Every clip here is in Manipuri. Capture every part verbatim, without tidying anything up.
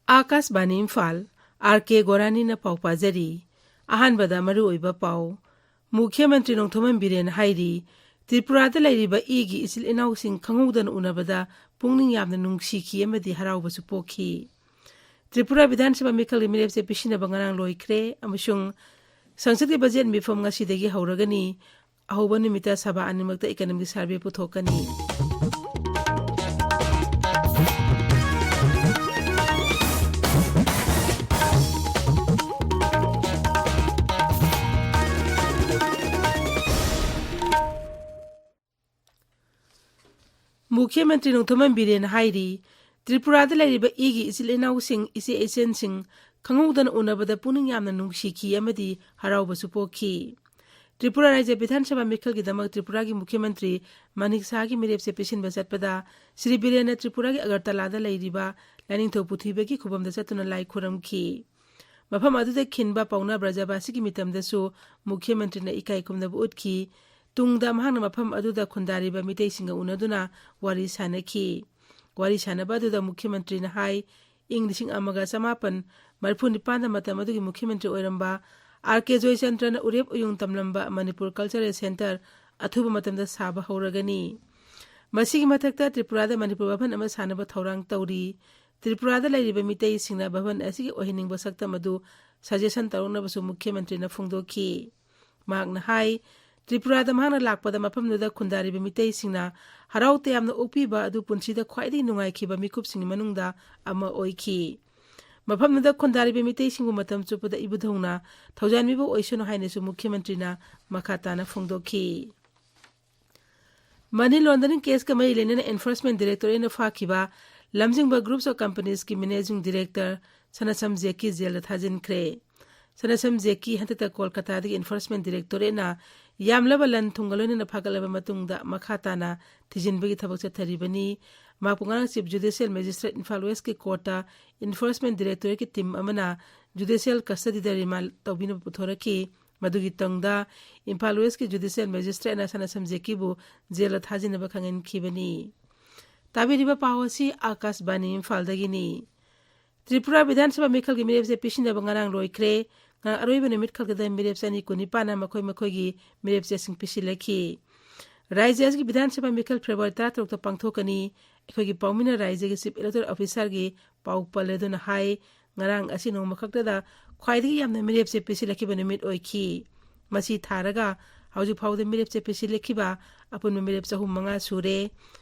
ꯑꯥꯀꯥꯁꯕꯥꯅꯤ ꯏꯝꯐꯥꯜ, ꯑꯥꯔ ꯀꯦ ꯒꯣꯔꯥꯅꯤꯅ ꯄꯥꯎ ꯄꯥꯖꯔꯤ꯫ ꯑꯍꯥꯟꯕꯗ ꯃꯔꯨꯑꯣꯏꯕ ꯄꯥꯎ꯫ ꯃꯨꯈ꯭ꯌ ꯃꯟꯇ꯭ꯔꯤ ꯅꯣꯡꯊꯣꯝꯕꯝ ꯕꯤꯔꯦꯟꯅ ꯍꯥꯏꯔꯤ, ꯇ꯭ꯔꯤꯄꯨꯔꯥꯗ ꯂꯩꯔꯤꯕ ꯏꯒꯤ ꯏꯆꯤꯜ ꯏꯅꯥꯎꯁꯤꯡ ꯈꯪꯍꯧꯗꯅ ꯎꯅꯕꯗ ꯄꯨꯛꯅꯤꯡ ꯌꯥꯝꯅ ꯅꯨꯡꯁꯤꯈꯤ ꯑꯃꯗꯤ ꯍꯔꯥꯎꯕꯁꯨ ꯄꯣꯛꯈꯤ꯫ ꯇ꯭ꯔꯤꯄꯨꯔꯥ ꯕꯤꯙꯥꯟ ꯁꯚꯥ ꯃꯤꯈꯜꯒꯤ ꯃꯤꯔꯦꯞꯁꯦ ꯄꯤꯁꯤꯟꯅꯕ ꯉꯔꯥꯡ ꯂꯣꯏꯈ꯭ꯔꯦ ꯑꯃꯁꯨꯡ ꯁꯪꯁꯠꯀꯤ ꯕꯖꯦꯠ ꯃꯤꯐꯝ ꯉꯁꯤꯗꯒꯤ ꯍꯧꯔꯒꯅꯤ꯫ ꯑꯍꯧꯕ ꯅꯨꯃꯤꯠꯇ ꯁꯚꯥ ꯑꯅꯤꯃꯛꯇ economic survey ꯄꯨꯊꯣꯛꯀꯅꯤ꯫ ꯃꯨꯈ꯭ꯌ ꯃꯟꯇ꯭ꯔꯤ ꯅꯣꯡꯊꯣꯝꯕꯝ ꯕꯤꯔꯦꯟꯅ ꯍꯥꯏꯔꯤ, ꯇ꯭ꯔꯤꯄꯨꯔꯥꯗ ꯂꯩꯔꯤꯕ ꯏꯒꯤ ꯏꯆꯤꯜ ꯏꯅꯥꯎꯁꯤꯡ, ꯏꯆꯦ ꯏꯆꯟꯁꯤꯡ ꯈꯪꯍꯧꯗꯅ ꯎꯅꯕꯗ ꯄꯨꯛꯅꯤꯡ ꯌꯥꯝꯅ ꯅꯨꯡꯁꯤꯈꯤ ꯑꯃꯗꯤ ꯍꯔꯥꯎꯕꯁꯨ ꯄꯣꯛꯈꯤ꯫ ꯇ꯭ꯔꯤꯄꯨꯔꯥ ꯔꯥꯖ꯭ꯌ ꯕꯤꯙꯥꯟ ꯁꯚꯥ ꯃꯤꯈꯜꯒꯤꯗꯃꯛ ꯇ꯭ꯔꯤꯄꯨꯔꯥꯒꯤ ꯃꯨꯈ꯭ꯌ ꯃꯟꯇ꯭ꯔꯤ ꯃꯥꯅꯤꯛ ꯁꯍꯥꯒꯤ ꯃꯤꯔꯦꯞꯁꯦ ꯄꯤꯁꯤꯟꯕ ꯆꯠꯄꯗ ꯁ꯭ꯔꯤ ꯕꯤꯔꯦꯟꯅ ꯇ꯭ꯔꯤꯄꯨꯔꯥꯒꯤ ꯑꯒꯔꯇꯂꯥꯗ ꯂꯩꯔꯤꯕ ꯂꯥꯏꯅꯤꯡꯊꯧ ꯄꯨꯊꯤꯕꯒꯤ ꯈꯨꯕꯝꯗ ꯆꯠꯇꯨꯅ ꯂꯥꯏ ꯈꯨꯔꯨꯝꯈꯤ꯫ ꯃꯐꯝ ꯑꯗꯨꯗ ꯈꯤꯟꯕ ꯄꯥꯎꯅꯥ ꯕ꯭ꯔꯖꯕꯥꯁꯤꯒꯤ ꯃꯤꯇꯝꯗꯁꯨ ꯃꯨꯈ꯭ꯌ ꯃꯟꯇ꯭ꯔꯤꯅ ꯏꯀꯥꯏ ꯈꯨꯝꯅꯕ ꯎꯠꯈꯤ꯫ ꯇꯨꯡꯗ ꯃꯍꯥꯛꯅ ꯃꯐꯝ ꯑꯗꯨꯗ ꯈꯨꯟꯗꯥꯔꯤꯕ ꯃꯤꯇꯩꯁꯤꯡꯒ ꯎꯅꯗꯨꯅ ꯋꯥꯔꯤ ꯁꯥꯅꯈꯤ꯫ ꯋꯥꯔꯤ ꯁꯥꯅꯕ ꯑꯗꯨꯗ ꯃꯨꯈ꯭ꯌ ꯃꯟꯇ꯭ꯔꯤꯅ ꯍꯥꯏ, ꯏꯪ ꯂꯤꯁꯤꯡ ꯑꯃꯒ ꯆꯃꯥꯄꯟ ꯃꯔꯤꯐꯨ ꯅꯤꯄꯥꯟꯗ ꯃꯇꯝ ꯑꯗꯨꯒꯤ ꯃꯨꯈ꯭ꯌ ꯃꯟꯇ꯭ꯔꯤ ꯑꯣꯏꯔꯝꯕ ꯑꯥꯔ ꯀꯦ ꯖꯣꯏꯆꯟꯗ꯭ꯔꯅ ꯎꯔꯦꯞ ꯎꯌꯨꯡ ꯇꯝꯂꯝꯕ ꯃꯅꯤꯄꯨꯔ Cultural Centre ꯑꯊꯨꯕ ꯃꯇꯝꯗ ꯁꯥꯕ ꯍꯧꯔꯒꯅꯤ꯫ ꯃꯁꯤꯒꯤ ꯃꯊꯛꯇ ꯇ꯭ꯔꯤꯄꯨꯔꯥꯗ ꯃꯅꯤꯄꯨꯔ ꯚꯕꯟ ꯑꯃ ꯁꯥꯅꯕ ꯊꯧꯔꯥꯡ ꯇꯧꯔꯤ꯫ ꯇ꯭ꯔꯤꯄꯨꯔꯥꯗ ꯂꯩꯔꯤꯕ ꯃꯤꯇꯩꯁꯤꯡꯅ ꯚꯕꯟ ꯑꯁꯤꯒꯤ ꯑꯣꯏꯍꯟꯅꯤꯡꯕ ꯁꯛꯇꯝ ꯑꯗꯨ suggestion ꯇꯧꯔꯛꯅꯕꯁꯨ ꯃꯨꯈ꯭ꯌ ꯃꯟꯇ꯭ꯔꯤꯅ ꯐꯣꯡꯗꯣꯛꯈꯤ꯫ ꯃꯍꯥꯛꯅ ꯍꯥꯏ, ꯇ꯭ꯔꯤꯄꯨꯔꯥꯗ ꯃꯍꯥꯛꯅ ꯂꯥꯛꯄꯗ ꯃꯐꯝꯗꯨꯗ ꯈꯨꯟꯗꯥꯔꯤꯕ ꯃꯤꯇꯩꯁꯤꯡꯅ ꯍꯔꯥꯎ ꯇꯌꯥꯝꯅ ꯑꯣꯛꯄꯤꯕ ꯑꯗꯨ ꯄꯨꯟꯁꯤꯗ ꯈ꯭ꯋꯥꯏꯗꯒꯤ ꯅꯨꯡꯉꯥꯏꯈꯤꯕ ꯃꯤꯀꯨꯞꯁꯤꯡꯒꯤ ꯃꯅꯨꯡꯗ ꯑꯃ ꯑꯣꯏꯈꯤ꯫ ꯃꯐꯝꯗꯨꯗ ꯈꯨꯟꯗꯥꯔꯤꯕ ꯃꯤꯇꯩꯁꯤꯡꯕꯨ ꯃꯇꯝ ꯆꯨꯞꯄꯗ ꯏꯕꯨꯙꯧꯅ ꯊꯧꯖꯥꯟꯕꯤꯕ ꯑꯣꯏꯁꯅꯨ ꯍꯥꯏꯅꯁꯨ ꯃꯨꯈ꯭ꯌ ꯃꯟꯇ꯭ꯔꯤꯅ ꯃꯈꯥ ꯇꯥꯅ ꯐꯣꯡꯗꯣꯛꯈꯤ꯫ Money laundering caseꯀ ꯃꯔꯤ ꯂꯩꯅꯅ Enforcement Directorateꯅ ꯐꯥꯈꯤꯕ ꯂꯝꯖꯤꯡꯕ Groups of Companiesꯀꯤ Managing Director ꯁꯅꯥꯁꯝ ꯖꯦꯛꯀꯤ ꯖꯦꯜꯗ ꯊꯥꯖꯤꯟꯈ꯭ꯔꯦ꯫ ꯁꯅꯥꯁꯝ ꯖꯦꯛꯀꯤ ꯍꯟꯗꯛꯇ ꯀꯣꯜꯀꯇꯥꯗꯒꯤ Enforcement Directorateꯅ ꯌꯥꯝꯂꯕ ꯂꯟ ꯊꯨꯝꯒ ꯂꯣꯏꯅꯅ ꯐꯥꯒꯠꯂꯕ ꯃꯇꯨꯡꯗ ꯃꯈꯥ ꯇꯥꯅ ꯊꯤꯖꯤꯟꯕꯒꯤ ꯊꯕꯛ ꯆꯠꯊꯔꯤꯕꯅꯤ꯫ ꯃꯍꯥꯛꯄꯨ ꯉꯔꯥꯡ Chief Judicial Magistrate Imphal Westꯀꯤ courtꯇ Enforcement Directorateꯀꯤ team ꯑꯃꯅ judicial custodyꯗ remand ꯇꯧꯕꯤꯅꯕ ꯄꯨꯊꯣꯔꯛꯈꯤ꯫ ꯃꯗꯨꯒꯤ ꯇꯨꯡꯗ ꯏꯝꯐꯥꯜ Westꯀꯤ Judicial Magistrateꯅ ꯁꯅꯥꯁꯝ ꯖꯦꯛꯀꯤꯕꯨ ꯖꯦꯜꯗ ꯊꯥꯖꯤꯟꯅꯕ ꯈꯪꯍꯟꯈꯤꯕꯅꯤ꯫ ꯇꯥꯕꯤꯔꯤꯕ ꯄꯥꯎ ꯑꯁꯤ ꯑꯥꯀꯥꯁꯕꯥꯅꯤ ꯏꯝꯐꯥꯜꯗꯒꯤꯅꯤ꯫ ꯇ꯭ꯔꯤꯄꯨꯔꯥ ꯕꯤꯙꯥꯟ ꯁꯚꯥ ꯃꯤꯈꯜꯒꯤ ꯃꯤꯔꯦꯞꯆꯦ ꯄꯤꯁꯤꯟꯅꯕ ꯉꯔꯥꯡ ꯂꯣꯏꯈ꯭ꯔꯦ꯫ ꯉꯔꯥꯡ ꯑꯔꯣꯏꯕ ꯅꯨꯃꯤꯠ ꯈꯛꯇꯗ ꯃꯤꯔꯦꯞꯆꯦ ꯅꯤꯐꯨ ꯅꯤꯄꯥꯟꯅ ꯃꯈꯣꯏ ꯃꯈꯣꯏꯒꯤ ꯃꯤꯔꯦꯞꯆꯦꯁꯤꯡ ꯄꯤꯁꯤꯜꯂꯛꯈꯤ꯫ ꯔꯥꯖ꯭ꯌ ꯑꯁꯤꯒꯤ ꯕꯤꯙꯥꯟ ꯁꯚꯥ ꯃꯤꯈꯜ ꯐꯦꯕ꯭ꯔꯨꯋꯥꯔꯤ ꯇꯔꯥꯇꯔꯨꯛꯇ ꯄꯥꯡꯊꯣꯛꯀꯅꯤ꯫ ꯑꯩꯈꯣꯏꯒꯤ ꯄꯥꯎꯃꯤꯅ ꯔꯥꯖ꯭ꯌꯒꯤ Chief Electoral Officerꯒꯤ ꯄꯥꯎ ꯄꯜꯂꯗꯨꯅ ꯍꯥꯏ, ꯉꯔꯥꯡ ꯑꯁꯤ ꯅꯣꯡꯃ ꯈꯛꯇꯗ ꯈ꯭ꯋꯥꯏꯗꯒꯤ ꯌꯥꯝꯅ ꯃꯤꯔꯦꯞꯆꯦ ꯄꯤꯁꯤꯜꯂꯛꯈꯤꯕ ꯅꯨꯃꯤꯠ ꯑꯣꯏꯈꯤ꯫ ꯃꯁꯤ ꯊꯥꯔꯒ ꯍꯧꯖꯤꯛ ꯐꯥꯎꯕꯗ ꯃꯤꯔꯦꯞꯆꯦ ꯄꯤꯁꯤꯜꯂꯛꯈꯤꯕ ꯑꯄꯨꯟꯕ ꯃꯤꯔꯦꯞ ꯆꯍꯨꯝ ꯃꯉꯥ ꯁꯨꯔꯦ꯫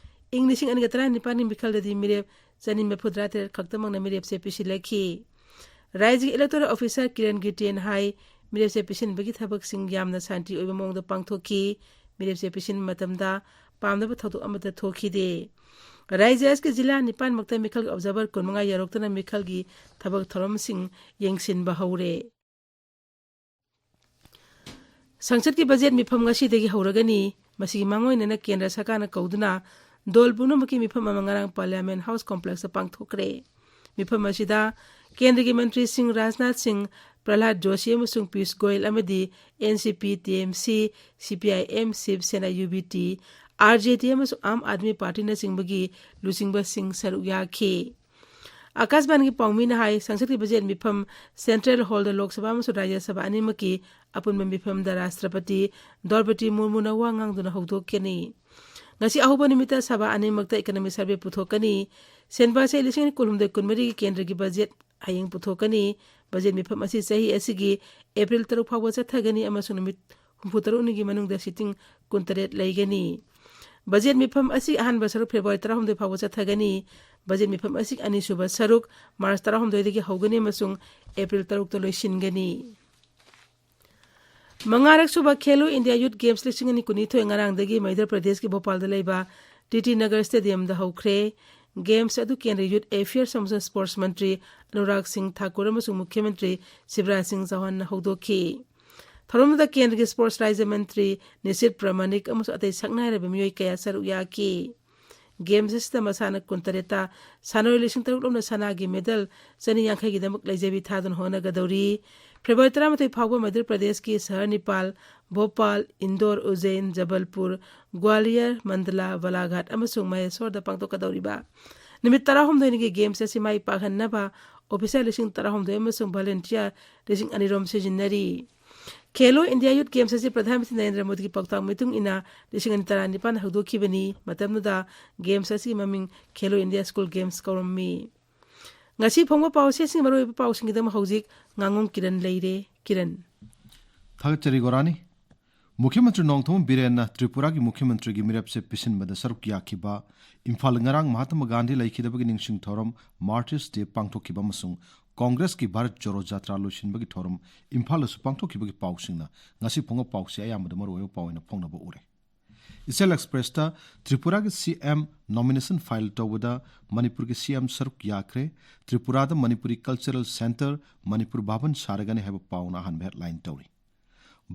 ꯏꯪ ꯂꯤꯁꯤꯡ ꯑꯅꯤꯒ ꯇꯔꯥꯅꯤꯄꯥꯟꯒꯤ ꯃꯤꯈꯜꯗꯗꯤ ꯃꯤꯔꯦꯞ ꯆꯅꯤ ꯃꯔꯤꯐꯨꯇꯔꯥ ꯇꯔꯦꯠ ꯈꯛꯇꯃꯛꯅ ꯃꯤꯔꯦꯞꯆꯦ ꯄꯤꯁꯤꯜꯂꯛꯈꯤ꯫ ꯔꯥꯖ꯭ꯌꯒꯤ Electoral Officer ꯀꯤꯔꯟ ꯒꯤꯇꯦꯟ ꯍꯥꯏ, ꯃꯤꯔꯦꯞꯆꯦ ꯄꯤꯁꯤꯟꯕꯒꯤ ꯊꯕꯛꯁꯤꯡ ꯌꯥꯝꯅ ꯁꯥꯟꯇꯤ ꯑꯣꯏꯕ ꯃꯑꯣꯡꯗ ꯄꯥꯡꯊꯣꯛꯈꯤ꯫ ꯃꯤꯔꯦꯞꯆꯦ ꯄꯤꯁꯤꯟꯕ ꯃꯇꯝꯗ ꯄꯥꯝꯗꯕ ꯊꯧꯗꯣꯛ ꯑꯃꯠꯇ ꯊꯣꯛꯈꯤꯗꯦ꯫ ꯔꯥꯖ꯭ꯌ ꯑꯁꯤꯒꯤ ꯖꯤꯂꯥ ꯅꯤꯄꯥꯟꯃꯛꯇ ꯃꯤꯈꯜꯒꯤ observer ꯀꯨꯟꯃꯉꯥ ꯌꯧꯔꯛꯇꯨꯅ ꯃꯤꯈꯜꯒꯤ ꯊꯕꯛ ꯊꯧꯔꯝꯁꯤꯡ ꯌꯦꯡꯁꯤꯟꯕ ꯍꯧꯔꯦ꯫ ꯁꯪꯁꯠꯀꯤ ꯕꯖꯦꯠ ꯃꯤꯐꯝ ꯉꯁꯤꯗꯒꯤ ꯍꯧꯔꯒꯅꯤ꯫ ꯃꯁꯤꯒꯤ ꯃꯥꯡꯑꯣꯏꯅꯅ ꯀꯦꯟꯗ꯭ꯔ ꯁꯔꯀꯥꯔꯅ ꯀꯧꯗꯨꯅ ꯗꯣꯜ ꯄꯨꯝꯅꯃꯛꯀꯤ ꯃꯤꯐꯝ ꯑꯃ ꯉꯔꯥꯡ Parliament House Complexꯇ ꯄꯥꯡꯊꯣꯛꯈ꯭ꯔꯦ꯫ ꯃꯤꯐꯝ ꯑꯁꯤꯗ ꯀꯦꯟꯗ꯭ꯔꯒꯤ ꯃꯟꯇ꯭ꯔꯤꯁꯤꯡ ꯔꯥꯖꯅꯥꯊ ꯁꯤꯡ, ꯄ꯭ꯔꯍꯂꯥꯗ ꯖꯣꯁꯤ ꯑꯃꯁꯨꯡ ꯄꯤꯌꯨꯁ ꯒꯣꯌꯜ ꯑꯃꯗꯤ NCP, TMC, CPIM, ꯁꯤꯕ ꯁꯦꯅꯥ, UBT, RJD ꯑꯃꯁꯨꯡ ꯑꯥꯝ ꯑꯥꯗꯃꯤ ꯄꯥꯔꯇꯤꯅꯆꯤꯡꯕꯒꯤ ꯂꯨꯆꯤꯡꯕꯁꯤꯡ ꯁꯔꯨꯛ ꯌꯥꯈꯤ꯫ ꯑꯀꯥꯁꯕꯥꯅꯤꯒꯤ ꯄꯥꯎꯃꯤꯅ ꯍꯥꯏ, ꯁꯪꯁꯠꯀꯤ ꯕꯖꯦꯠ ꯃꯤꯐꯝ Central Hallꯗ ꯂꯣꯛ ꯁꯚꯥ ꯑꯃꯁꯨꯡ ꯔꯥꯖ꯭ꯌ ꯁꯚꯥ ꯑꯅꯤꯃꯛꯀꯤ ꯑꯄꯨꯟꯕ ꯃꯤꯐꯝꯗ ꯔꯥꯁꯇ꯭ꯔꯄꯇꯤ ꯗ꯭ꯔꯧꯄꯗꯤ ꯃꯨꯔꯃꯨꯅ ꯋꯥ ꯉꯥꯡꯗꯨꯅ ꯍꯧꯗꯣꯛꯀꯅꯤ꯫ ꯉꯁꯤ ꯑꯍꯧꯕ ꯅꯨꯃꯤꯠꯇ ꯁꯚꯥ ꯑꯅꯤꯃꯛꯇ economic survey ꯄꯨꯊꯣꯛꯀꯅꯤ꯫ ꯁꯦꯟꯕꯥꯁꯦ ꯂꯤꯁꯤꯡ ꯑꯅꯤ ꯀꯨꯟꯍꯨꯝꯗꯣꯏ ꯀꯨꯟꯃꯔꯤꯒꯤ ꯀꯦꯟꯗ꯭ꯔꯒꯤ ꯕꯖꯦꯠ ꯍꯌꯦꯡ ꯄꯨꯊꯣꯛꯀꯅꯤ꯫ ꯕꯖꯦꯠ ꯃꯤꯐꯝ ꯑꯁꯤ ꯆꯍꯤ ꯑꯁꯤꯒꯤ April ꯇꯔꯨꯛ ꯐꯥꯎꯕ ꯆꯠꯊꯒꯅꯤ ꯑꯃꯁꯨꯡ ꯅꯨꯃꯤꯠ ꯍꯨꯝꯐꯨꯇꯔꯨꯛꯅꯤꯒꯤ ꯃꯅꯨꯡꯗ sitting ꯀꯨꯟꯇꯔꯦꯠ ꯂꯩꯒꯅꯤ꯫ ꯕꯖꯦꯠ ꯃꯤꯐꯝ ꯑꯁꯤ ꯑꯍꯥꯟꯕ ꯁꯔꯨꯛ ꯐꯦꯕ꯭ꯔꯨꯋꯥꯔꯤ ꯇꯔꯥꯍꯨꯝꯗꯣꯏ ꯐꯥꯎꯕ ꯆꯠꯊꯒꯅꯤ꯫ ꯕꯖꯦꯠ ꯃꯤꯐꯝ ꯑꯁꯤ ꯑꯅꯤꯁꯨꯕ ꯁꯔꯨꯛ ꯃꯥꯔꯆ ꯇꯔꯥꯍꯨꯝꯗꯣꯏꯗꯒꯤ ꯍꯧꯒꯅꯤ ꯑꯃꯁꯨꯡ April ꯇꯔꯨꯛꯇ ꯂꯣꯏꯁꯤꯟꯒꯅꯤ꯫ ꯃꯉꯥꯔꯛ ꯁꯨꯕ ꯈꯦꯂꯣ ꯏꯟꯗꯤꯌꯥ ꯌꯨꯊ ꯒꯦꯝꯁ ꯂꯤꯁꯤꯡ ꯑꯅꯤ ꯀꯨꯟꯅꯤꯊꯣꯏ ꯉꯔꯥꯡꯗꯒꯤ ꯃꯙ꯭ꯌ ꯄ꯭ꯔꯗꯦꯁꯀꯤ ꯚꯣꯄꯥꯜꯗ ꯂꯩꯕ ꯇꯤ ꯇꯤ ꯅꯒꯔ ꯁ꯭ꯇꯦꯗꯤꯌꯝꯗ ꯍꯧꯈ꯭ꯔꯦ꯫ ꯒꯦꯝꯁ ꯑꯗꯨ ꯀꯦꯟꯗ꯭ꯔ ꯌꯨꯊ ꯑꯦꯐꯤꯌꯔꯁ ꯑꯃꯁꯨꯡ ꯁ꯭ꯄꯣꯔꯠꯁ ꯃꯟꯇ꯭ꯔꯤ ꯑꯅꯨꯔꯥꯒ ꯁꯤꯡ ꯊꯥꯀꯨꯔ ꯑꯃꯁꯨꯡ ꯃꯨꯈ꯭ꯌ ꯃꯟꯇ꯭ꯔꯤ ꯁꯤꯕꯔꯥꯖ ꯁꯤꯡ ꯆꯧꯍꯥꯟꯅ ꯍꯧꯗꯣꯛꯈꯤ꯫ ꯊꯧꯔꯝꯗꯨꯗ ꯀꯦꯟꯗ꯭ꯔꯒꯤ ꯁ꯭ꯄꯣꯔꯠꯁ ꯔꯥꯖ꯭ꯌ ꯃꯟꯇ꯭ꯔꯤ ꯅꯤꯁꯤꯠ ꯄ꯭ꯔꯃꯥꯅꯤꯛ ꯑꯃꯁꯨꯡ ꯑꯇꯩ ꯁꯛꯅꯥꯏꯔꯕ ꯃꯤꯑꯣꯏ ꯀꯌꯥ ꯁꯔꯨꯛ ꯌꯥꯈꯤ꯫ ꯒꯦꯝꯁ ꯑꯁꯤꯗ ꯃꯁꯥꯟꯅ ꯀꯨꯟꯇꯔꯦꯠꯇ ꯁꯥꯟꯅꯔꯣꯏ ꯂꯤꯁꯤꯡ ꯇꯔꯨꯛ ꯂꯣꯝꯅ ꯁꯅꯥꯒꯤ ꯃꯦꯗꯜ ꯆꯅꯤ ꯌꯥꯡꯈꯩꯒꯤꯗꯃꯛ ꯂꯩꯖꯕꯤ ꯊꯥꯗꯨꯅ ꯍꯣꯠꯅꯒꯗꯧꯔꯤ꯫ ꯐꯦꯕ꯭ꯔꯨꯋꯥꯔꯤ ꯇꯔꯥꯃꯥꯊꯣꯏ ꯐꯥꯎꯕ ꯃꯙ꯭ꯌ ꯄ꯭ꯔꯗꯦꯁꯀꯤ ꯁꯍꯔ ꯅꯤꯄꯥꯜ, ꯚꯣꯄꯥꯜ, ꯏꯟꯗꯣꯔ, ꯎꯖꯦꯟ, ꯖꯕꯜꯄꯨꯔ, ꯒ꯭ꯋꯥꯂꯤꯌꯔ, ꯃꯟꯗꯂꯥ, ꯕꯂꯥꯘꯥꯠ ꯑꯃꯁꯨꯡ ꯃꯍꯦꯁꯣꯔꯗ ꯄꯥꯡꯊꯣꯛꯀꯗꯧꯔꯤꯕ ꯅꯨꯃꯤꯠ ꯇꯔꯥꯍꯨꯝꯗꯣꯏꯅꯤꯒꯤ ꯒꯦꯝꯁ ꯑꯁꯤ ꯃꯥꯏ ꯄꯥꯛꯍꯟꯅꯕ ꯑꯣꯐꯤꯁꯥꯔ ꯂꯤꯁꯤꯡ ꯇꯔꯥꯍꯨꯝꯗꯣꯏ ꯑꯃꯁꯨꯡ ꯚꯣꯂꯨꯟꯇꯤꯌꯔ ꯂꯤꯁꯤꯡ ꯑꯅꯤ ꯔꯣꯝ ꯁꯤꯖꯤꯟꯅꯔꯤ꯫ ꯈꯦꯂꯣ ꯏꯟꯗꯤꯌꯥ ꯌꯨꯠ ꯒꯦꯝꯁ ꯑꯁꯤ ꯄ꯭ꯔꯙꯥꯟ ꯃꯟꯇ꯭ꯔꯤ ꯅꯔꯦꯟꯗ꯭ꯔ ꯃꯣꯗꯤꯒꯤ ꯄꯥꯎꯇꯥꯛ ꯃꯇꯨꯡ ꯏꯟꯅ ꯂꯤꯁꯤꯡ ꯑꯅꯤ ꯇꯔꯥꯅꯤꯄꯥꯟ ꯍꯧꯗꯣꯛꯈꯤꯕꯅꯤ꯫ ꯃꯇꯝꯗꯨꯗ ꯒꯦꯝꯁ ꯑꯁꯤꯒꯤ ꯃꯃꯤꯡ ꯈꯦꯂꯣ ꯏꯟꯗꯤꯌꯥ ꯁ꯭ꯀꯨꯜ ꯒꯦꯝꯁ ꯀꯧꯔꯝꯃꯤ꯫ ꯉꯁꯤ ꯐꯣꯡꯕ ꯄꯥꯎꯆꯦꯁꯤꯡ ꯃꯔꯨꯑꯣꯏꯕ ꯄꯥꯎꯁꯤꯡꯒꯤꯗꯃꯛ ꯍꯧꯖꯤꯛ ꯉꯥꯉꯣꯝ ꯀꯤꯔꯟ ꯂꯩꯔꯦ꯫ ꯀꯤꯔꯟ꯫ ꯊꯥꯒꯠꯆꯔꯤ ꯒꯣꯔꯥꯅꯤ꯫ ꯃꯨꯈ꯭ꯌ ꯃꯟꯇ꯭ꯔꯤ ꯅꯣꯡꯊꯣꯝꯕꯝ ꯕꯤꯔꯦꯟꯅ ꯇ꯭ꯔꯤꯄꯨꯔꯥꯒꯤ ꯃꯨꯈ꯭ꯌ ꯃꯟꯇ꯭ꯔꯤꯒꯤ ꯃꯤꯔꯦꯞꯁꯦ ꯄꯤꯁꯤꯟꯕꯗ ꯁꯔꯨꯛ ꯌꯥꯈꯤꯕ ꯏꯝꯐꯥꯜ ꯉꯔꯥꯡ ꯃꯍꯥꯇꯃꯥ ꯒꯥꯟꯙꯤ ꯂꯩꯈꯤꯗꯕꯒꯤ ꯅꯤꯡꯁꯤꯡ ꯊꯧꯔꯝ ꯃꯥꯔꯇꯤꯔꯁ ꯗꯦ ꯄꯥꯡꯊꯣꯛꯈꯤꯕ ꯑꯃꯁꯨꯡ ꯀꯣꯡꯒ꯭ꯔꯦꯁꯀꯤ ꯚꯥꯔꯠ ꯖꯣꯔꯣ ꯖꯥꯇ꯭ꯔꯥ ꯂꯣꯏꯁꯤꯟꯕꯒꯤ ꯊꯧꯔꯝ ꯏꯝꯐꯥꯜꯗꯁꯨ ꯄꯥꯡꯊꯣꯛꯈꯤꯕꯒꯤ ꯄꯥꯎꯁꯤꯡꯅ ꯉꯁꯤ ꯐꯣꯡꯕ ꯄꯥꯎꯆꯦ ꯑꯌꯥꯝꯕꯗ ꯃꯔꯨꯑꯣꯏꯕ ꯄꯥꯎ ꯑꯣꯏꯅ ꯐꯣꯡꯅꯕ ꯎꯔꯦ꯫ ꯏꯆꯦꯜ ꯑꯦꯛꯁꯄ꯭ꯔꯦꯁꯇ ꯇ꯭ꯔꯤꯄꯨꯔꯥꯒꯤ ꯁꯤ ꯑꯦꯝ ꯅꯣꯃꯤꯅꯦꯁꯟ ꯐꯥꯏꯜ ꯇꯧꯕꯗ ꯃꯅꯤꯄꯨꯔꯒꯤ ꯁꯤ ꯑꯦꯝ ꯁꯔꯨꯛ ꯌꯥꯈ꯭ꯔꯦ, ꯇ꯭ꯔꯤꯄꯨꯔꯥꯗ ꯃꯅꯤꯄꯨꯔꯤ ꯀꯜꯆꯔꯦꯜ ꯁꯦꯟꯇꯔ ꯃꯅꯤꯄꯨꯔ ꯚꯕꯟ ꯁꯥꯔꯒꯅꯤ ꯍꯥꯏꯕ ꯄꯥꯎꯅ ꯑꯍꯥꯟꯕ ꯍꯦꯗꯂꯥꯏꯟ ꯇꯧꯔꯤ꯫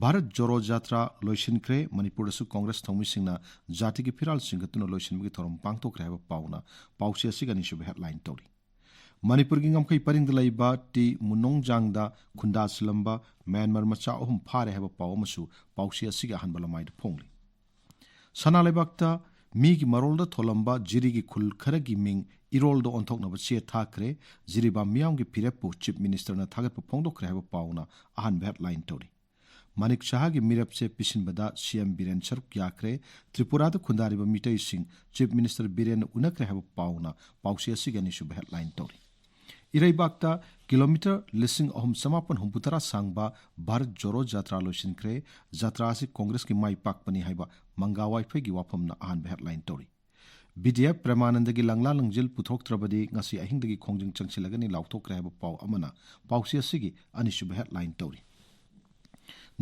ꯚꯥꯔꯠ ꯖꯣꯔꯣ ꯖꯥꯇ꯭ꯔꯥ ꯂꯣꯏꯁꯤꯟꯈ꯭ꯔꯦ, ꯃꯅꯤꯄꯨꯔꯗꯁꯨ ꯀꯣꯡꯒ꯭ꯔꯦꯁ ꯊꯧꯃꯤꯁꯤꯡꯅ ꯖꯥꯇꯤꯒꯤ ꯐꯤꯔꯥꯜ ꯆꯤꯡꯈꯠꯇꯨꯅ ꯂꯣꯏꯁꯤꯟꯕꯒꯤ ꯊꯧꯔꯝ ꯄꯥꯡꯊꯣꯛꯈ꯭ꯔꯦ ꯍꯥꯏꯕ ꯄꯥꯎꯅ ꯄꯥꯎꯆꯦ ꯑꯁꯤꯒꯤ ꯑꯅꯤꯁꯨꯕ ꯍꯦꯗꯂꯥꯏꯟ ꯇꯧꯔꯤ꯫ ꯃꯅꯤꯄꯨꯔꯒꯤ ꯉꯝꯈꯩ ꯄꯔꯤꯡꯗ ꯂꯩꯕ ꯇꯤ ꯃꯨꯅꯣꯡꯖꯥꯡꯗ ꯈꯨꯟꯗꯥꯁꯤꯜꯂꯝꯕ ꯃ꯭ꯌꯥꯟꯃꯥꯔ ꯃꯆꯥ ꯑꯍꯨꯝ ꯐꯥꯔꯦ ꯍꯥꯏꯕ ꯄꯥꯎ ꯑꯃꯁꯨ ꯄꯥꯎꯆꯦ ꯑꯁꯤꯒꯤ ꯑꯍꯥꯟꯕ ꯂꯃꯥꯏꯗ ꯐꯣꯡꯂꯤ꯫ ꯁꯅꯥ ꯂꯩꯕꯥꯛꯇ ꯃꯤꯒꯤ ꯃꯔꯣꯜꯗ ꯊꯣꯜꯂꯝꯕ ꯖꯤꯔꯤꯒꯤ ꯈꯨꯜ ꯈꯔꯒꯤ ꯃꯤꯡ ꯏꯔꯣꯜꯗ ꯑꯣꯟꯊꯣꯛꯅꯕ ꯆꯦ ꯊꯥꯈ꯭ꯔꯦ, ꯖꯤꯔꯤꯕꯥꯝ ꯃꯤꯌꯥꯝꯒꯤ ꯐꯤꯔꯦꯞꯄꯨ ꯆꯤꯐ ꯃꯤꯅꯤꯁꯇꯔꯅ ꯊꯥꯒꯠꯄ ꯐꯣꯡꯗꯣꯛꯈ꯭ꯔꯦ ꯍꯥꯏꯕ ꯄꯥꯎꯅ ꯑꯍꯥꯟꯕ ꯍꯦꯗꯂꯥꯏꯟ ꯇꯧꯔꯤ꯫ ꯃꯥꯅꯤꯛ ꯁꯍꯥꯒꯤ ꯃꯤꯔꯦꯞꯁꯦ ꯄꯤꯁꯤꯟꯕꯗ ꯁꯤ ꯑꯦꯝ ꯕꯤꯔꯦꯟ ꯁꯔꯨꯛ ꯌꯥꯈ꯭ꯔꯦ, ꯇ꯭ꯔꯤꯄꯨꯔꯥꯗ ꯈꯨꯟꯗꯥꯔꯤꯕ ꯃꯤꯇꯩꯁꯤꯡ ꯆꯤꯐ ꯃꯤꯅꯤꯁꯇꯔ ꯕꯤꯔꯦꯟꯅ ꯎꯅꯈ꯭ꯔꯦ ꯍꯥꯏꯕ ꯄꯥꯎꯅ ꯄꯥꯎꯆꯦ ꯑꯁꯤꯒꯤ ꯑꯅꯤꯁꯨꯕ ꯍꯦꯗꯂꯥꯏꯟ ꯇꯧꯔꯤ꯫ ꯏꯔꯩꯕꯥꯛꯇ ꯀꯤꯂꯣꯃꯤꯇꯔ ꯂꯤꯁꯤꯡ ꯑꯍꯨꯝ ꯆꯃꯥꯄꯟ ꯍꯨꯝꯐꯨꯇꯔꯥ ꯁꯥꯡꯕ ꯚꯥꯔꯠ ꯖꯣꯔꯣ ꯖꯥꯇ꯭ꯔꯥ ꯂꯣꯏꯁꯤꯟꯈ꯭ꯔꯦ, ꯖꯥꯇ꯭ꯔꯥ ꯑꯁꯤ ꯀꯣꯡꯒ꯭ꯔꯦꯁꯀꯤ ꯃꯥꯏ ꯄꯥꯛꯄꯅꯤ ꯍꯥꯏꯕ ꯃꯪꯒꯥ ꯋꯥꯏꯐꯩꯒꯤ ꯋꯥꯐꯝꯅ ꯑꯍꯥꯟꯕ ꯍꯦꯗꯂꯥꯏꯟ ꯇꯧꯔꯤ꯫ ꯕꯤ ꯗꯤ ꯑꯦꯐ ꯄ꯭ꯔꯦꯃꯥꯅꯟꯗꯒꯤ ꯂꯪꯂꯥ ꯂꯪꯖꯤꯜ ꯄꯨꯊꯣꯛꯇ꯭ꯔꯕꯗꯤ ꯉꯁꯤ ꯑꯍꯤꯡꯗꯒꯤ ꯈꯣꯡꯖꯪ ꯆꯪꯁꯤꯜꯂꯒꯅꯤ ꯂꯥꯎꯊꯣꯛꯈ꯭ꯔꯦ ꯍꯥꯏꯕ ꯄꯥꯎ ꯑꯃꯅ ꯄꯥꯎꯆꯦ ꯑꯁꯤꯒꯤ ꯑꯅꯤꯁꯨꯕ ꯍꯦꯗꯂꯥꯏꯟ ꯇꯧꯔꯤ꯫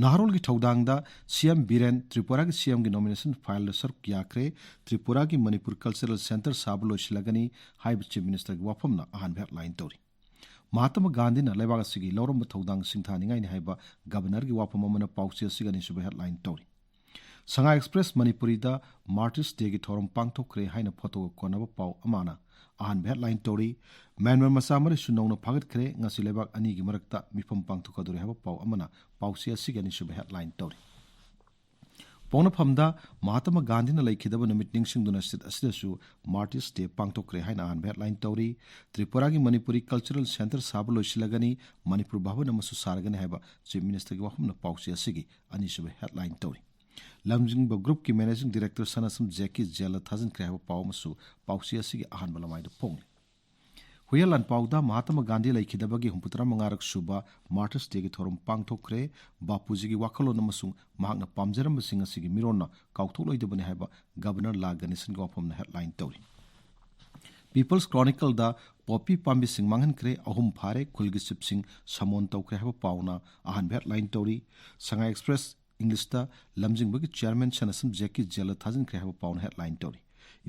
ꯅꯍꯥꯔꯣꯜꯒꯤ ꯊꯧꯗꯥꯡꯗ ꯁꯤ ꯑꯦꯝ ꯕꯤꯔꯦꯟ ꯇ꯭ꯔꯤꯄꯨꯔꯥꯒꯤ ꯁꯤ ꯑꯦꯝꯒꯤ ꯅꯣꯃꯤꯅꯦꯁꯟ ꯐꯥꯏꯜꯗ ꯁꯔꯨꯛ ꯌꯥꯈ꯭ꯔꯦ, ꯇ꯭ꯔꯤꯄꯨꯔꯥꯒꯤ ꯃꯅꯤꯄꯨꯔ ꯀꯜꯆꯔꯦꯜ ꯁꯦꯟꯇꯔ ꯁꯥꯕ ꯂꯣꯏꯁꯤꯜꯂꯒꯅꯤ ꯍꯥꯏꯕ ꯆꯤꯐ ꯃꯤꯅꯤꯁꯇꯔꯒꯤ ꯋꯥꯐꯝꯅ ꯑꯍꯥꯟꯕ ꯍꯦꯗꯂꯥꯏꯟ ꯇꯧꯔꯤ꯫ ꯃꯍꯥꯇꯃꯥ ꯒꯥꯟꯙꯤꯅ ꯂꯩꯕꯥꯛ ꯑꯁꯤꯒꯤ ꯂꯧꯔꯝꯕ ꯊꯧꯗꯥꯡ ꯁꯤꯡꯊꯥꯅꯤꯡꯉꯥꯏꯅꯤ ꯍꯥꯏꯕ ꯒꯕꯔꯅꯔꯒꯤ ꯋꯥꯐꯝ ꯑꯃꯅ ꯄꯥꯎꯆꯦ ꯑꯁꯤꯒꯤ ꯑꯅꯤꯁꯨꯕ ꯍꯦꯗꯂꯥꯏꯟ ꯇꯧꯔꯤ꯫ ꯁꯉꯥꯏ ꯑꯦꯛꯁꯄ꯭ꯔꯦꯁ ꯃꯅꯤꯄꯨꯔꯤꯗ ꯃꯥꯔꯇꯤꯔꯁ ꯗꯦꯒꯤ ꯊꯧꯔꯝ ꯄꯥꯡꯊꯣꯛꯈ꯭ꯔꯦ ꯍꯥꯏꯅ ꯐꯣꯇꯣꯒ ꯀꯣꯟꯅꯕ ꯄꯥꯎ ꯑꯃꯅ ꯑꯍꯥꯟꯕ ꯍꯦꯗꯂꯥꯏꯟ ꯇꯧꯔꯤ꯫ ꯃ꯭ꯌꯥꯟꯃꯥꯔ ꯃꯆꯥ ꯃꯔꯤꯁꯨ ꯅꯧꯅ ꯐꯥꯒꯠꯈ꯭ꯔꯦ, ꯉꯁꯤ ꯂꯩꯕꯥꯛ ꯑꯅꯤꯒꯤ ꯃꯔꯛꯇ ꯃꯤꯐꯝ ꯄꯥꯡꯊꯣꯛꯀꯗꯧꯔꯤ ꯍꯥꯏꯕ ꯄꯥꯎ ꯑꯃꯅ ꯄꯥꯎꯆꯦ ꯑꯁꯤꯒꯤ ꯑꯅꯤꯁꯨꯕ ꯍꯦꯗꯂꯥꯏꯟ ꯇꯧꯔꯤ꯫ ꯄꯣꯛꯅꯐꯝꯗ ꯃꯍꯥꯇꯃ ꯒꯥꯟꯙꯤꯅ ꯂꯩꯈꯤꯗꯕ ꯅꯨꯃꯤꯠ ꯅꯤꯡꯁꯤꯡꯗꯨꯅ ꯁ꯭ꯇꯦꯠ ꯑꯁꯤꯗꯁꯨ ꯃꯥꯔꯇꯤꯔꯁ ꯗꯦ ꯄꯥꯡꯊꯣꯛꯈ꯭ꯔꯦ ꯍꯥꯏꯅ ꯑꯍꯥꯟꯕ ꯍꯦꯗꯂꯥꯏꯟ ꯇꯧꯔꯤ꯫ ꯇ꯭ꯔꯤꯄꯨꯔꯥꯒꯤ ꯃꯅꯤꯄꯨꯔꯤ ꯀꯜꯆꯔꯦꯜ ꯁꯦꯟꯇꯔ ꯁꯥꯕ ꯂꯣꯏꯁꯤꯜꯂꯒꯅꯤ, ꯃꯅꯤꯄꯨꯔ ꯚꯕꯟ ꯑꯃꯁꯨ ꯁꯥꯔꯒꯅꯤ ꯍꯥꯏꯕ ꯆꯤꯐ ꯃꯤꯅꯤꯁꯇꯔꯒꯤ ꯋꯥꯐꯝꯅ ꯄꯥꯎꯆꯦ ꯑꯁꯤꯒꯤ ꯑꯅꯤꯁꯨꯕ ꯍꯦꯗꯂꯥꯏꯟ ꯇꯧꯔꯤ꯫ ꯂꯝꯖꯤꯡꯕ ꯒ꯭ꯔꯨꯞꯀꯤ ꯃꯦꯅꯦꯖꯤꯡ ꯗꯤꯔꯦꯛꯇꯔ ꯁꯅꯥꯁꯝ ꯖꯦꯛꯀꯤ ꯖꯦꯜꯗ ꯊꯥꯖꯤꯟꯈ꯭ꯔꯦ ꯍꯥꯏꯕ ꯄꯥꯎ ꯑꯃꯁꯨ ꯄꯥꯎꯆꯦ ꯑꯁꯤꯒꯤ ꯑꯍꯥꯟꯕ ꯂꯃꯥꯏꯗ ꯐꯣꯡꯂꯤ꯫ ꯍꯨꯏꯌꯦꯟ ꯂꯥꯟꯄꯥꯎꯗ ꯃꯍꯥꯇꯃ ꯒꯥꯟꯙꯤ ꯂꯩꯈꯤꯗꯕꯒꯤ ꯍꯨꯝꯐꯨꯇꯔꯥ ꯃꯉꯥꯔꯛ ꯁꯨꯕ ꯃꯥꯔꯇꯤꯔꯁ ꯗꯦꯒꯤ ꯊꯧꯔꯝ ꯄꯥꯡꯊꯣꯛꯈ꯭ꯔꯦ꯫ ꯕꯥꯄꯨꯖꯤꯒꯤ ꯋꯥꯈꯜꯂꯣꯟ ꯑꯃꯁꯨꯡ ꯃꯍꯥꯛꯅ ꯄꯥꯝꯖꯔꯝꯕꯁꯤꯡ ꯑꯁꯤꯒꯤ ꯃꯤꯔꯣꯟꯅ ꯀꯥꯎꯊꯣꯛꯂꯣꯏꯗꯕꯅꯤ ꯍꯥꯏꯕ ꯒꯕꯔꯅꯔ ꯂꯥ ꯒꯅꯦꯁꯟꯒꯤ ꯋꯥꯐꯝꯅ ꯍꯦꯗꯂꯥꯏꯟ ꯇꯧꯔꯤ꯫ ꯄꯤꯄꯜꯁ ꯀ꯭ꯔꯣꯅꯤꯀꯜꯗ ꯄꯣꯄꯤ ꯄꯥꯝꯕꯤꯁꯤꯡ ꯃꯥꯡꯍꯟꯈ꯭ꯔꯦ, ꯑꯍꯨꯝ ꯐꯥꯔꯦ, ꯈꯨꯜꯒꯤ ꯆꯤꯐꯁꯤꯡ ꯁꯃꯣꯟ ꯇꯧꯈ꯭ꯔꯦ ꯍꯥꯏꯕ ꯄꯥꯎꯅ ꯑꯍꯥꯟꯕ ꯍꯦꯗꯂꯥꯏꯟ ꯇꯧꯔꯤ꯫ ꯁꯉꯥꯏ ꯑꯦꯛꯁꯄ꯭ꯔꯦꯁ ꯏꯪꯂꯤꯁꯇ ꯂꯝꯖꯤꯡꯕꯒꯤ ꯆꯤꯌꯔꯃꯦꯟ ꯁꯅꯥꯁꯝ ꯖꯦꯛꯀꯤ ꯖꯦꯜꯗ ꯊꯥꯖꯤꯟꯈ꯭ꯔꯦ ꯍꯥꯏꯕ ꯄꯥꯎꯅ ꯍꯦꯗꯂꯥꯏꯟ ꯇꯧꯔꯤ꯫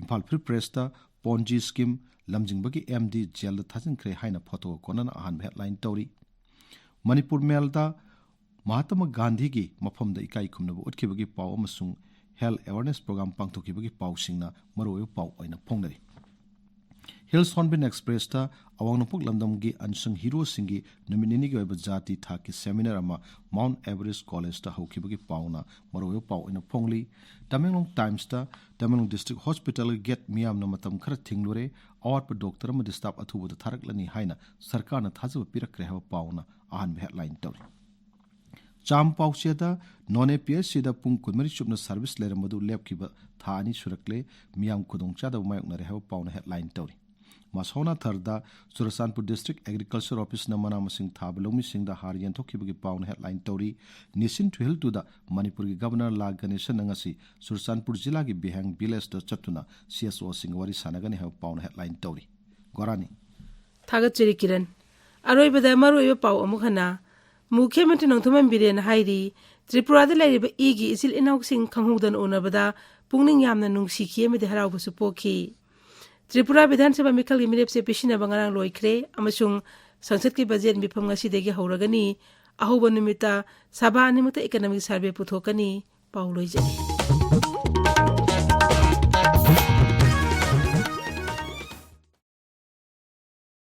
ꯏꯝꯐꯥꯜ ꯐ꯭ꯔꯤ ꯄ꯭ꯔꯦꯁꯇ ꯄꯣꯟꯖꯤ ꯁ꯭ꯀꯤꯝ ꯂꯝꯖꯤꯡꯕꯒꯤ ꯑꯦꯝ ꯗꯤ ꯖꯦꯜꯗ ꯊꯥꯖꯤꯟꯈ꯭ꯔꯦ ꯍꯥꯏꯅ ꯐꯣꯇꯣꯒ ꯀꯣꯟꯅꯅ ꯑꯍꯥꯟꯕ ꯍꯦꯗꯂꯥꯏꯟ ꯇꯧꯔꯤ꯫ ꯃꯅꯤꯄꯨꯔ ꯃꯦꯜꯗ ꯃꯍꯥꯇꯃ ꯒꯥꯟꯙꯤꯒꯤ ꯃꯐꯝꯗ ꯏꯀꯥꯏ ꯈꯨꯝꯅꯕ ꯎꯠꯈꯤꯕꯒꯤ ꯄꯥꯎ ꯑꯃꯁꯨꯡ ꯍꯦꯜꯊ ꯑꯦꯋꯥꯔꯅꯦꯁ ꯄ꯭ꯔꯣꯒ꯭ꯔꯥꯝ ꯄꯥꯡꯊꯣꯛꯈꯤꯕꯒꯤ ꯄꯥꯎꯁꯤꯡꯅ ꯃꯔꯨꯑꯣꯏꯕ ꯄꯥꯎ ꯑꯣꯏꯅ ꯐꯣꯡꯅꯔꯤ꯫ ꯍꯤꯜꯁ ꯍꯣꯔꯟꯕꯤꯜ ꯑꯦꯛꯁꯄ꯭ꯔꯦꯁꯇ ꯑꯋꯥꯡ ꯅꯣꯡꯄꯣꯛ ꯂꯝꯗꯝꯒꯤ ꯑꯟꯁꯪ ꯍꯤꯔꯣꯁꯤꯡꯒꯤ ꯅꯨꯃꯤꯠ ꯅꯤꯅꯤꯒꯤ ꯑꯣꯏꯕ ꯖꯥꯇꯤ ꯊꯥꯛꯀꯤ ꯁꯦꯃꯤꯅꯥꯔ ꯑꯃ ꯃꯥꯎꯟꯠ ꯑꯦꯚꯔꯦꯁ ꯀꯣꯂꯦꯖꯇ ꯍꯧꯈꯤꯕꯒꯤ ꯄꯥꯎꯅ ꯃꯔꯨꯑꯣꯏꯕ ꯄꯥꯎ ꯑꯣꯏꯅ ꯐꯣꯡꯂꯤ꯫ ꯇꯃꯦꯡꯂꯣꯡ ꯇꯥꯏꯝꯁꯇ ꯇꯃꯦꯡꯂꯣꯡ ꯗꯤꯁꯇ꯭ꯔꯤꯛ ꯍꯣꯁꯄꯤꯇꯥꯜꯒꯤ ꯒꯦꯠ ꯃꯤꯌꯥꯝꯅ ꯃꯇꯝ ꯈꯔ ꯊꯤꯡꯂꯨꯔꯦ, ꯑꯋꯥꯠꯄ ꯗꯣꯛꯇꯔ ꯑꯃꯗꯤ ꯁ꯭ꯇꯥꯐ ꯑꯊꯨꯕꯗ ꯊꯥꯔꯛꯂꯅꯤ ꯍꯥꯏꯅ ꯁꯔꯀꯥꯔꯅ ꯊꯥꯖꯕ ꯄꯤꯔꯛꯈ꯭ꯔꯦ ꯍꯥꯏꯕ ꯄꯥꯎꯅ ꯑꯍꯥꯟꯕ ꯍꯦꯗꯂꯥꯏꯟ ꯇꯧꯔꯤ꯫ ꯆꯥꯝ ꯄꯥꯎꯆꯦꯗ ꯅꯣꯅꯦ ꯄꯤ ꯑꯩꯆ ꯁꯤꯗ ꯄꯨꯡ ꯀꯨꯟꯃꯔꯤ ꯆꯨꯞꯅ ꯁꯥꯔꯚꯤꯁ ꯂꯩꯔꯝꯕꯗꯨ ꯂꯦꯞꯈꯤꯕ ꯊꯥ ꯑꯅꯤ ꯁꯨꯔꯛꯂꯦ, ꯃꯤꯌꯥꯝ ꯈꯨꯗꯣꯡꯆꯥꯗꯕ ꯃꯥꯌꯣꯛꯅꯔꯦ ꯍꯥꯏꯕ ꯄꯥꯎꯅ ꯍꯦꯗꯂꯥꯏꯟ ꯇꯧꯔꯤ꯫ ꯃꯁꯣꯅꯥꯊꯔꯗ ꯆꯨꯔꯆꯥꯟꯄꯨꯔ ꯗꯤꯁꯇ꯭ꯔꯤꯛ ꯑꯦꯒ꯭ꯔꯤꯀꯜꯆꯔ ꯑꯣꯐꯤꯁꯅ ꯃꯅꯥ ꯃꯁꯤꯡ ꯊꯥꯕ ꯂꯧꯃꯤꯁꯤꯡꯗ ꯍꯥꯔ ꯌꯦꯟꯊꯣꯛꯈꯤꯕꯒꯤ ꯄꯥꯎꯅ ꯍꯦꯗꯂꯥꯏꯟ ꯇꯧꯔꯤ꯫ ꯅꯤꯁꯤꯟ ꯊꯨꯍꯤꯜ ꯇꯨꯗ ꯃꯅꯤꯄꯨꯔꯒꯤ ꯒꯕꯔꯅꯔ ꯂꯥ ꯒꯅꯦꯁꯟꯅ ꯉꯁꯤ ꯆꯨꯔꯆꯥꯟꯄꯨꯔ ꯖꯤꯂꯥꯒꯤ ꯕꯤꯍꯦꯡ ꯚꯤꯂꯦꯖꯇ ꯆꯠꯇꯨꯅ ꯁꯤ ꯑꯦꯁ ꯑꯣꯁꯤꯡꯒ ꯋꯥꯔꯤ ꯁꯥꯟꯅꯒꯅꯤ ꯍꯥꯏꯕ ꯄꯥꯎꯅ ꯍꯦꯗꯂꯥꯏꯟ ꯇꯧꯔꯤ꯫ ꯒꯣꯔꯥꯅꯤ꯫ ꯊꯥꯒꯠꯆꯔꯤ ꯀꯤꯔꯟ꯫ ꯑꯔꯣꯏꯕꯗ ꯃꯔꯨꯑꯣꯏꯕ ꯄꯥꯎ ꯑꯃꯨꯛ ꯍꯟꯅ꯫ ꯃꯨꯈ꯭ꯌ ꯃꯟꯇ꯭ꯔꯤ ꯅꯣꯡꯊꯣꯝꯕꯝ ꯕꯤꯔꯦꯟꯅ ꯍꯥꯏꯔꯤ, ꯇ꯭ꯔꯤꯄꯨꯔꯥꯗ ꯂꯩꯔꯤꯕ ꯏꯒꯤ ꯏꯆꯤꯜ ꯏꯅꯥꯎꯁꯤꯡ ꯈꯪꯍꯧꯗꯅ ꯎꯅꯕꯗ ꯄꯨꯛꯅꯤꯡ ꯌꯥꯝꯅ ꯅꯨꯡꯁꯤꯈꯤ ꯑꯃꯗꯤ ꯍꯔꯥꯎꯕꯁꯨ ꯄꯣꯛꯈꯤ꯫ ꯇ꯭ꯔꯤꯄꯨꯔꯥ ꯕꯤꯙꯥꯟ ꯁꯚꯥ ꯃꯤꯈꯜꯒꯤ ꯃꯤꯔꯦꯞꯁꯦ ꯄꯤꯁꯤꯟꯅꯕ ꯉꯔꯥꯡ ꯂꯣꯏꯈ꯭ꯔꯦ ꯑꯃꯁꯨꯡ ꯁꯪꯁꯠꯀꯤ ꯕꯖꯦꯠ ꯃꯤꯐꯝ ꯉꯁꯤꯗꯒꯤ ꯍꯧꯔꯒꯅꯤ꯫ ꯑꯍꯧꯕ ꯅꯨꯃꯤꯠꯇ ꯁꯚꯥ ꯑꯅꯤꯃꯛꯇ ꯏꯀꯅꯃꯤꯛ ꯁꯔꯚꯦ ꯄꯨꯊꯣꯛꯀꯅꯤ꯫ ꯄꯥꯎ ꯂꯣꯏꯖꯔꯦ꯫